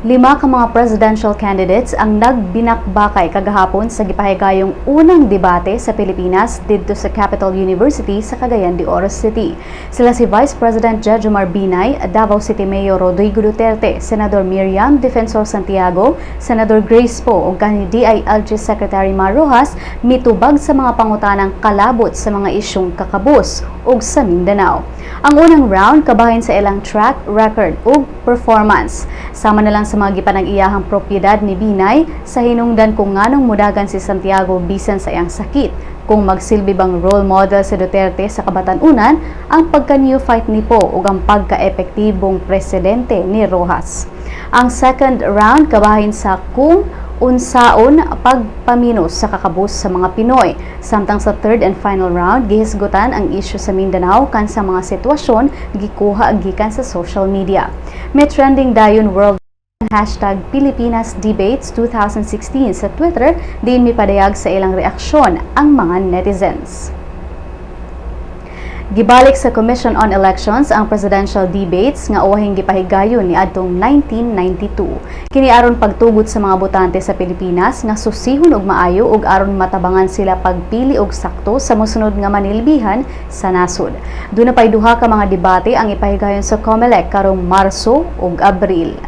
Lima ka mga presidential candidates ang nagbinakbakay kagahapon sa gipahigayong unang debate sa Pilipinas didto sa Capital University sa Cagayan de Oro City. Sila si Vice President Jejomar Binay, Davao City Mayor Rodrigo Duterte, Senador Miriam Defensor Santiago, Senador Grace Poe ug kanhi DILG Secretary Mar Roxas mitubag sa mga pangutanang kalabot sa mga isyong kakabus ug sa Mindanao. Ang unang round kabahin sa ilang track record ug performance. Sama na lang sa mga gipanag-iyahang propiedad ni Binay, sa hinungdan kung nganong mudagan si Santiago bisan sa iyang sakit, kung magsilbi bang role model si Duterte sa kabatan-unan, ang pagka-neophyte ni Poe ug ang pagka-epektibong presidente ni Roxas. Ang second round kabahin sa kung unsaon pagpaminos sa kakabus sa mga Pinoy. Samtang sa third and final round, gihisgutan ang isyu sa Mindanao kan sa mga sitwasyon gikuha gikan sa social media. May trending dayon world #PilipinasDebates 2016 sa Twitter diin mipadayag sa ilang reaksyon ang mga netizens. Gibalik sa Commission on Elections ang presidential debates nga uwahing gipahigayon ni adtong 1992. Kini aron pagtugot sa mga botante sa Pilipinas nga susihon og maayo ug aron matabangan sila pagpili og sakto sa mosunod nga manilbihan sa nasod. Duna pay duha ka mga debate ang ipahigayon sa COMELEC karong Marso ug Abril.